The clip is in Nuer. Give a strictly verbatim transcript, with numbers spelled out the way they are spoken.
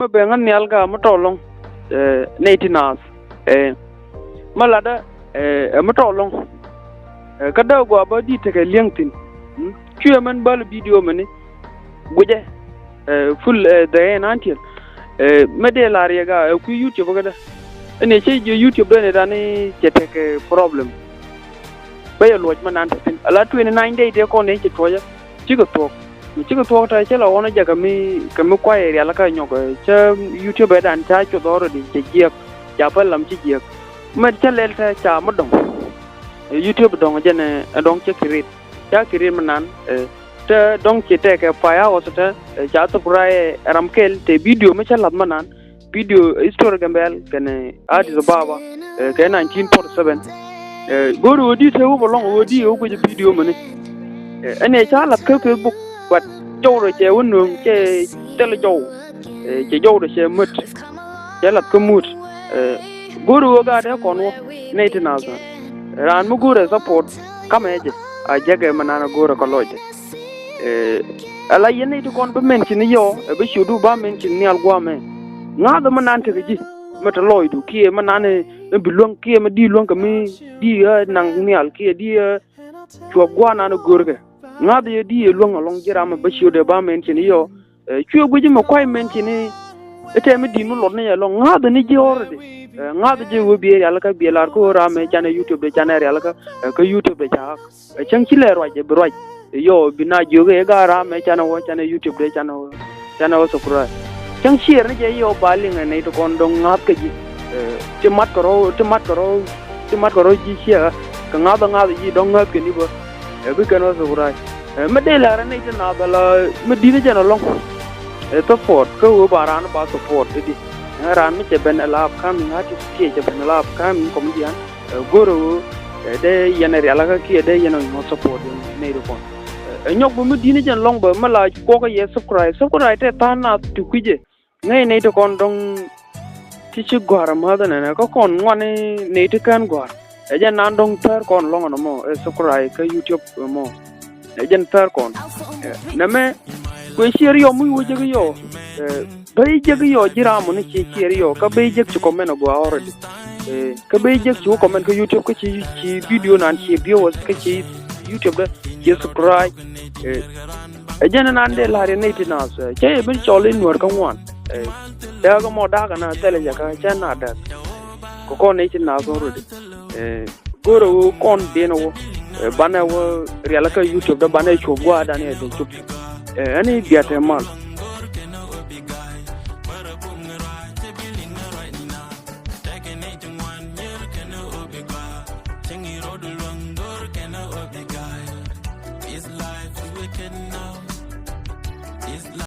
Mi ben ɣä nhial kä mi tɔɔlɔŋ, eh, nɛy ti naath, eh, mi latdä, eh, eh, mi tɔɔlɔŋ, eh, kä dee gɔaa bä di tekɛ li̱eŋ thi̱n. Mm? Cuɛ mɛn bäl bidio mɛni guicɛ, eh, full, eh, the end until, eh, mi dee la̱r yɛ gaa, eh, kui̱ YouTube kädä. Ɛn ɛ cɛ jiö YouTube dee ni dan ni cɛ tekɛ problem. Bä yɛ luɔc mi nan te thi̱n. Ala twenty nine day dee kɔn ni ci tuɔcä. Cikɛ thuɔ̱k. Mi cikɛ thuɔ̱k te cä la ɣɔn jɛ kɛ mi, kɛ mi kuay rial kä nyɔk, eh, cä YouTube ɛ dan ca cuth already cɛ jiɛk. Ca pä lam ci jiɛk. Mɛt cä lɛl te ca mi dɔŋ. Eh, YouTube dɔŋ jɛn, eh, dɔŋ cä create. Ca create mi nan, eh, te dɔŋ ci tekɛ pay a ɣɔth te, eh, ca thop ray, eh, ram kɛl te bidio mi cä lath mi nan. Bidio, eh, history Gambel kɛnɛ Addis Ababa, eh, kɛ nineteen forty seven. Eh, go̱o̱ri ɣöö di te wä bä lɔŋ ɣöö di ɣöö guic bidio mini. Eh, ɛn ɛ ca lath kä Facebook, but jɔw rɔ cɛ wä nööŋ cɛ thil jɔw. Eh, cɛ jɔw rɔ cɛ mät. Cɛ lath kä mut. Eh, go̱o̱ri ɣöö gaat ɛ kɔn wä nɛy ti nath. Raan mi go̱o̱rɛ support kamɛ jɛ a jɛkɛ mi nan a go̱o̱rɛ kɔ lɔcdɛ. Eh, ala yɛn nɛy ti kɔn bi mention yɔ, eh, bi ciötdu ba mention nhial guamɛ. Ŋa̱thɛ mi nan tekɛ ji̱ mi te lɔcdu kiɛ mi nan, eh, bi luäŋ kiɛ mi di luäŋ kɛ mi di, eh, naŋ nhial kiɛ di, eh, cuɔp guanan görkɛ. Ŋa̱thɛ yɛ di yɛ luäŋ alɔŋ ji̱ ram mi bi ciötdɛ ba mention yɔ. Eh, cuɛ guic mi kuay mention i̱ tɛm i̱ di̱t mi luɔt ni yɛ lɔŋ ŋa̱thɛ ni ji̱ already. Eh, ŋa̱thɛ ji̱ wee biɛ rialikä biɛ lar kä ɣöö ram ɛ canɛ YouTube dɛ canɛ rialikä, eh, kä YouTube dɛ ca ɣak. Eh, cäŋ ci lɛ ruac ɛ bi ruac. Eh, yɔ bi na jiök ɛ gaa ram ɛ canɛ wä canɛ YouTube dɛ canɛ wä, canɛ wä subscribe. Cäŋ share ni jɛ yɔ ba liŋ ɛ nɛy ti kɔn dɔ̱ŋ ŋa̱th kä ji̱. Eh, ti mat kɛ rɔ, ti mat kɛ rɔ, ti mat kɛ rɔ ji̱ share kɛ ŋa̱th ɛ ŋa̱th ɛ ji̱ dɔ̱ŋ ŋa̱th kɛ ni bä. Eh, bi kɛn wä subscribe. Eh, mi dee lɛ rɛ nɛy ti naath ala mi di̱t ni jɛn alɔŋ. Eh, support kä ɣöö ba raan ba support i̱di. Eh, raan mi cɛ ben ala upcoming artist kiɛ cɛ ben ala upcoming comedian. Eh, go̱rɛ ɣöö, eh, dee yɛn ɛ rialikä kiɛ dee yɛn ɛ nyuɔ̱th support yɛn nɛy ti kɔn. Eh, ɛ nyɔk bä mi di̱t ni jɛn alɔŋ bä mi la kuɔkä yɛ subscribe. Subscribe tɛ tha̱a̱ŋ naath ti kui̱cɛ. Ŋäc nɛy ti kɔn dɔ̱ŋ ti ci gɔ̱a̱r amäth ɛnɛnɛ kä kɔn ŋuani nɛy ti kään gɔ̱a̱r. Ɛ jɛn nan dɔ̱ŋ thäär kɔn lɔ̱ŋ ɛn ɛmɔ, ɛ subscribe kä YouTube ɛmɔ. Ɛ jɛn thäär kɔn. Ɛ, nɛmɛ kuɛ share yɔ muc wä jek yɔ. Ɛ, bä jek yɔ ji̱ ram mɔ ni ci share yɔ kä bä jek ci comment agɔaa already. Ɛ, kä bä jek ci wä comment kä YouTube kä ci, ci video nan ci viewers kä ci YouTube dä ci subscribe. Ɛ, Ɛ jɛn ɛn an dee la̱r yɛ nɛy ti naath, ɛ, cä yɛ ben cɔl i̱ nuäär kä ŋuan. Ɛ, dääk ɛmɔ da̱a̱k ɛn a thɛl ɛ jɛ kä cä na dääk. Kɛ kɔn nɛy ti naath already. Ɛ, go̱rɛ ɣöö kɔn diɛn ɛ wä. Ɛ, banɛ wä rialikä YouTube dee banɛ cuɔp gua̱a̱r dan yɛ dee cup. Ɛ, ɛn i̱ biat ɛ mal.